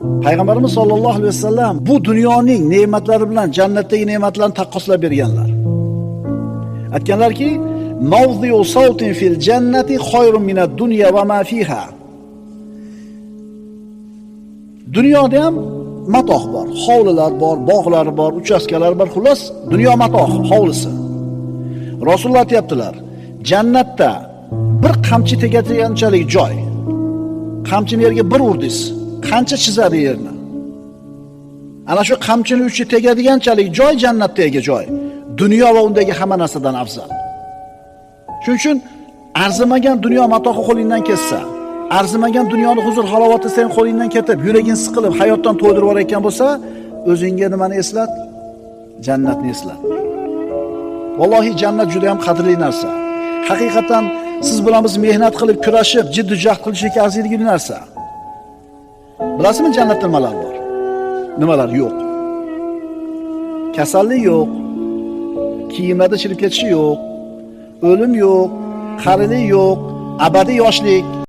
Payg'ambarimiz sollallohu alayhi vasallam bu dunyoning ne'matlari bilan jannatdagi ne'matlarni taqqoslab berganlar. Aytganlarki, mavzi'u sawtin fil jannati khayrun minad dunya va ma fiha. Dunyoda ham matoh bor, hovlilar bor, bog'lar bor, uchastkalar bor, xullas dunyo matohi, hovlisi. Rasululloh aytibdilar, jannatda bir qamchi tegadiganchalik joy. Qamchini yerga bir urdingiz, qancha chizadi yerni? Ana shu qamchini uchi tegadiganchalik joy jannatdagi joy. Dunyo va undagi hamma narsadan afzal. Shuning uchun arzimagan dunyo matohi qo'lingdan ketsa, arzimagan dunyoni huzur halovati sen qo'lingdan ketib, yuraging siqilib, hayotdan to'ydirib yuborayotgan bo'lsa, o'zingga nimani eslat? Jannatni eslat. Vallohi jannat juda ham qadrli narsa. Haqiqatan siz bilan biz mehnat qilib, kurashib, jiddiy jahd qilishga arziydigan narsa. Bilasizmi jannatda nimalar bor? Nimalar yo'q? Kasallik yo'q. Kiyimlarda chirib ketishi yo'q. O'lim yo'q, qarilik yo'q, abadiy yoshlik.